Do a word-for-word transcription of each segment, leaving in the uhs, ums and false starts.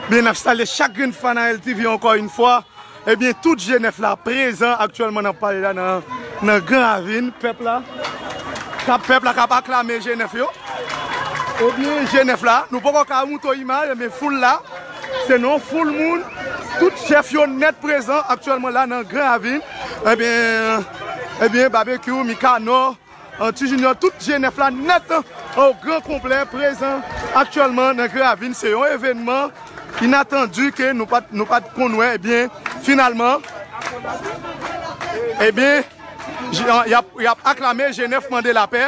Byen, n ap salye chak grenn fan a L T V ankò yon fwa. Ebyen, tout G nèf la prezan aktyèlman, n ap pale la nan, nan Gran Ravin. Pèp la k ap, pèp la k ap aklame G nèf yo. Ebyen, G nèf la, nou poko ka montre w imaj, men foul la, se nan foul moun. Tout chèf yo nèt prezan aktyèlman la nan Gran Ravin. Ebyen, ebyen, Babekyou, Mikanò, Ti Junior, tout G nèf la nèt o gran konplè prezan aktyèlman nan Gran Ravin. Se yon evènman inatandi ke nou pa t, nou pa t konn wè. Ebyen, finalman, ebyen, j-, y ap, y ap aklame G nèf mande lapè.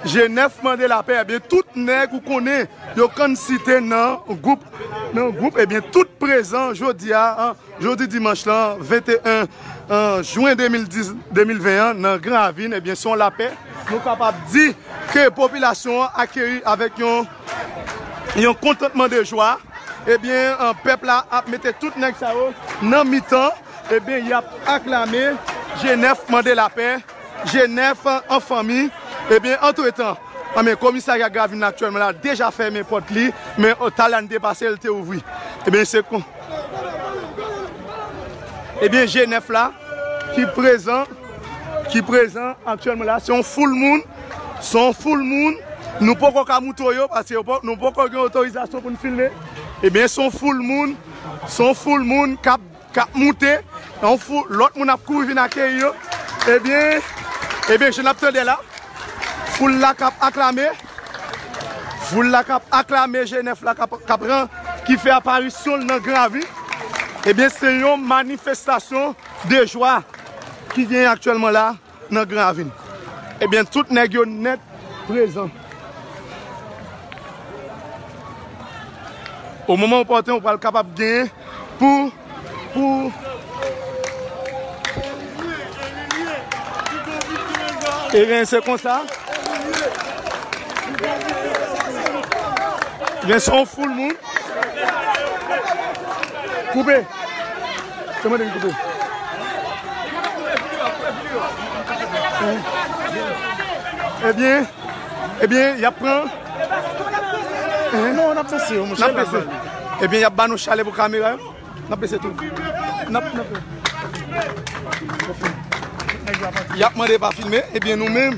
G nèf mande lapè. Ebyen, tout nèg ou konnen yo konn site nan gwoup, nan gwoup, ebyen, tout prezan jodi a, an, jodi dimanch lan, venteyen, an, jen de mil dis, de mil ven an, nan Gran Ravin, ebyen, se yon lapè. Nou kapab di ke popilasyon an akeyi avèk yon, yon kontantman de jwa. Ebyen, an, pèp la ap mete tout nèg sa yo nan mitan. Ebyen, y ap aklame G nèf mande lapè. G nèf an fanmi. Ebyen, antretan, anben, komisarya Gran Ravin aktyèlman la deja fèmen pòt li, men, o, talè a n te pase, l te ouvri. Ebyen, se kon, ebyen, G nèf la ki prezan, ki prezan aktyèlman la, se yon foul moun, se yon foul moun. Nou poko ka montre w yo, paske yo po-, nou poko gen otorizasyon pou n filme. Ebyen, se yon foul moun, se yon foul moun k ap k ap moute, yon fou, lòt moun ap kouri vin akeyi yo. Ebyen, ebyen, jan n ap tande la, foul la k ap aklame, foul la k ap aklame G nèf la k ap, k ap ran, ki fè aparisyon l nan Gran Ravin. Ebyen, se yon manifestasyon de jwa ki genyen aktyèlman la nan Gran Ravin. Ebyen, tout nèg yo nèt prezan. O moman opòten, ou pral kapab genyen pou, pou, ebyen, se konsa. Ebyen, se yon foul moun. Koupe. Se mwen ki koupe. Ebyen, ebyen, y ap pran. Non, n ap bese yo, monchè. N ap bese. Ebyen, y ap ba nou chalè pou kamera yo. N ap bese tou. N ap, n ap. Y ap mande pa filme. Ebyen, nou menm,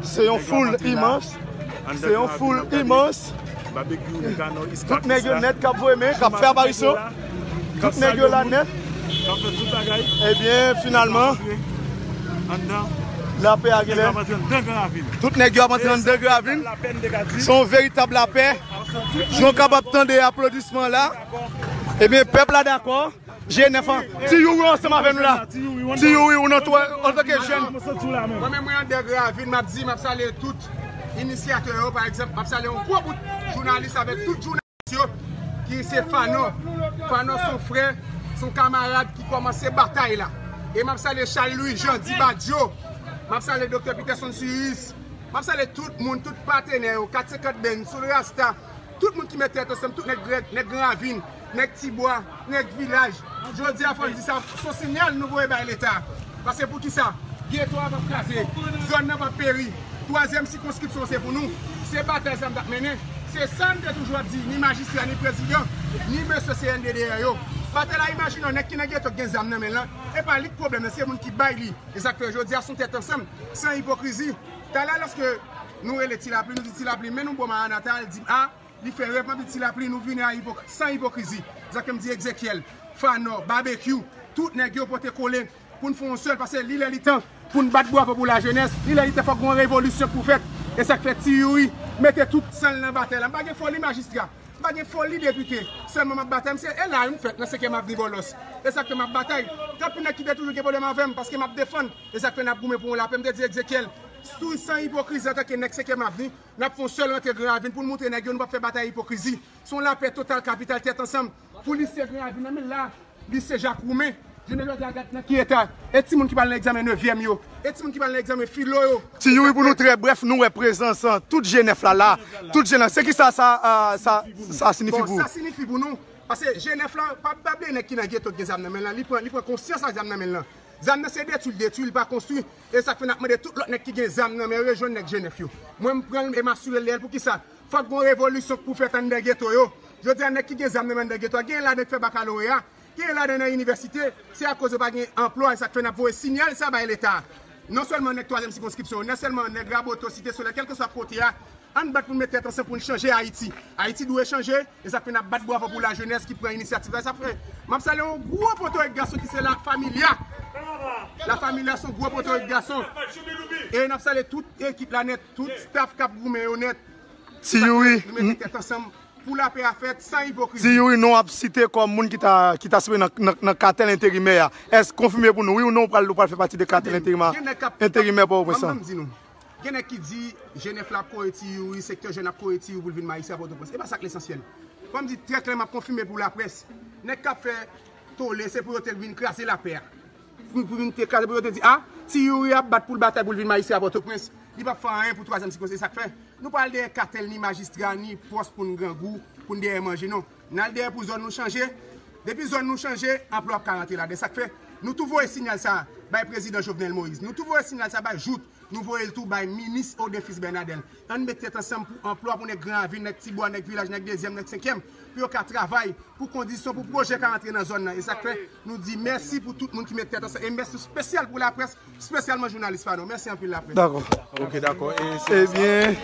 se yon foul imans. Se yon foul imans. Tout nèg yo nèt k ap voye men, k ap fè aparisyon. Tout nèg yo la nèt. Ebyen, finalman, lapè a genlè. Tout nèg yo ap antre anndan Gran Ravin. Se yon veritab lapè. Jan w kapab tande aplodisman la. Ebyen, pèp la dakò. G nèf an. Ti Youri ansanm avè nou la. Ti Youri, ou nan tou, antanke jèn. Mwen menm, mwen anndan Gran Ravin, m ap di, m ap salye tout inisyatè yo, pa egzanp, m ap salye yon gwo bout jounalis avèk tout jounalis yo, ki se Fanò. Fanò se yon frè, se yon kamarad ki kòmanse batay la. E m ap salye Charles Louis Jean, Di Badio. M ap salye Doktè Peterson Suyis. M ap salye tout moun, tout patenè yo, kat senkant Benz, Soul Rasta, tout moun ki met tèt ansanm, tout nèg, nèg, nèg Gran Ravin, nèg Tibwa, nèg vilaj. Jodi a, fò n di sa, se yon siyal nou voye bay Leta. Paske poukisa? Geto a p ap kraze, zòn nan p ap peri. Twazyèm sikonskripsyon se pou nou. Se batay sa n t ap mennen. Se sa n te toujou ap di, ni majistra, ni prezidan, ni mesye C N D D R yo. Batay la, imajine yon nèg ki nan geto k gen zam nan men l lan. E pa li k pwoblèm nan, se moun ki bay li. E sa k fè jodi a, se yon tèt ansanm, san ipokrizi. Talè a, lòske nou rele Ti Lapli, nou di Ti Lapli, men nou bò Maranata, l di, a, li fè rèv, m ap di Ti Lapli, nou vini a ipok-, san ipokrizi. Sa k fè m di Egzekyèl, Fanò, Babekyou, tout nèg yo pote kole pou n fè yon sèl, paske li lè li tan pou n bat bravo pou lajenès, li lè li tan fòk gon revolisyon pou fèt. E sa k fè Ti Youri mete tout san l nan batay la. M pa gen foli majistra, m pa gen foli depite, sèlman m ap batay, m se, e la, m fèt nan senkyèm avni Bòlòs. E sa k fè m ap batay. Gen anpil nèg ki te toujou gen pwoblèm avè m, paske m ap defann. E sa k fè n ap goumen pou yon lapè. M te di Egzekyèl, sou san ipokrizi antanke nèg senkyèm avni, n ap fè yon sèl rantre Gran Ravin pou n montre nèg yo nou p ap fè batay ipokrizi. Se yon lapè total kapital tèt ansanm pou lise Gran Ravin nan men la, lise Jak Woumen. Jounen jodi a, gad nan ki eta. E timoun ki pral nan egzamen nevyèm yo. E timoun ki pral nan egzamen filo yo. Ti Youri, pou nou trè brèf, nou wè prezans, an, tout G nèf la la. Tout G nèf. Se ki sa, sa, a, sa, sa siyifi pou ou? Bon, sa siyifi pou nou. Paske G nèf la, pa, pa bliye nèg ki nan geto k gen zam nan men l lan. Li pran, li pran konsyans ak zam nan men l lan. Zam nan se detwi l detwi, l pa konstwi. E sa k fè n ap mande tout lòt nèg ki gen zam nan men yo rejwenn nèg G nèf yo. Mwen, m pran l e m asire l de l. Poukisa? Fòk gen yon revolisyon k pou fèt anndan geto yo. Jodi a, nèg ki gen zam nan men anndan geto a, genyen ladan ki fè bakaloreya, genyen ladan nan inivèsite. Se akoz yo pa gen anplwa, e sa k fè n ap voye siyal sa bay Leta. Non sèlman nèg twazyèm sikonskripsyon yo, non sèlman nèg Raboto, Site Solèy, kèlkeswa kote a, ann bat pou n met tèt ansanm pou n chanje Ayiti. Ayiti dwe chanje, e sa k fè n ap bat bravo pou lajenès ki pran inisyativ la. E sa k fè m ap salye yon gwo poto ek gason ki se La Familia. La Familia se yon gwo poto ek gason. E n ap salye tout ekip la nèt, tout staff k ap goumen yo nèt. Ti Youri, nou mete tèt ansanm pou lapè a fèt san ipokrizi. Ti Youri, non w ap site kòm moun ki ta, ki ta sipoze nan, nan, nan katèl enterimè a. Èske konfime pou nou, wi ou non, ou pral, ou pral fè pati de katèl enterimè, enterimè Pòtoprens lan? Ban m di nou, gen nèg ki di G nèf la ap kore Ti Youri, sektè jèn ap kore Ti Youri pou l vin majistra Pòtoprens. E pa sa k lesansyèl. Fò m di trè klè, m ap konfime pou laprès. Nèg k ap fè tole, se pou yo te vin kraze lapè a. Pou, pou vin te kraze, pou yo te di, a, Ti Youri ap bat pou l batay pou l vin majistra Pòtoprens. Li p ap fè anyen pou twazyèm sikonskripsyon. E sa k fè nou pa al dèyè katèl, ni majistra, ni pòs pou n grangou, pou n dèyè manje, non. N al dèyè pou zòn nou chanje. Depi zòn nou chanje, anplwa ap ka rantre ladan. E sa k fè nou tou voye siyal sa bay prezidan Jovenel Moïse. Nou tou voye siyal sa bay Jouthe. Nou voye l tou bay minis Odephus Bernadel. Ann met tèt ansanm pou anplwa pou nèg Gran Ravin, nèg Tibwa, nèg Vilaj, nèg Dezyèm, nèg Senkyèm, pou yo ka travay, pou kondisyon, pou pwojè ka rantre nan zòn nan. E sa k fè nou di mèsi pou tout moun ki met tèt ansanm. E mèsi espesyal pou laprès, espesyalman jounalis pa nou. Mèsi anpil, laprès. Dakò. Ok, dakò. E se Ebyen,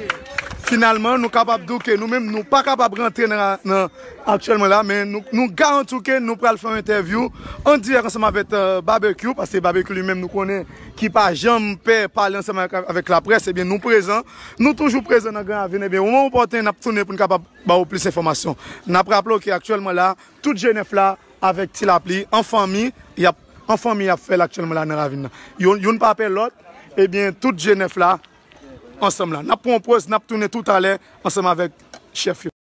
finalman, nou kapab di w ke nou menm, nou pa kapab rantre nan, nan aktyèlman la, men nou, nou garanti w ke nou pral fè yon entèvyou an dirèk ansanm avèk, euh, Barbecue, paske Barbecue li menm nou konnen ki pa janm pè pale ansanm avèk, avèk laprès, ebyen nou prezan, nou toujou prezan nan Gran Ravin, ebyen moman opòtèn n ap tounen pou n kapab ba w plis enfòmasyon. N ap raple w ke aktyèlman la, tout G nèf la avèk Ti Lapli an fanmi, y ap, an fanmi y ap fè l aktyèlman la nan ravin nan. Youn, youn pa pè lòt, ebyen tout G nèf la ansanm la. N ap pran yon poz, n ap tounen toutalè ansanm avèk chèf yo.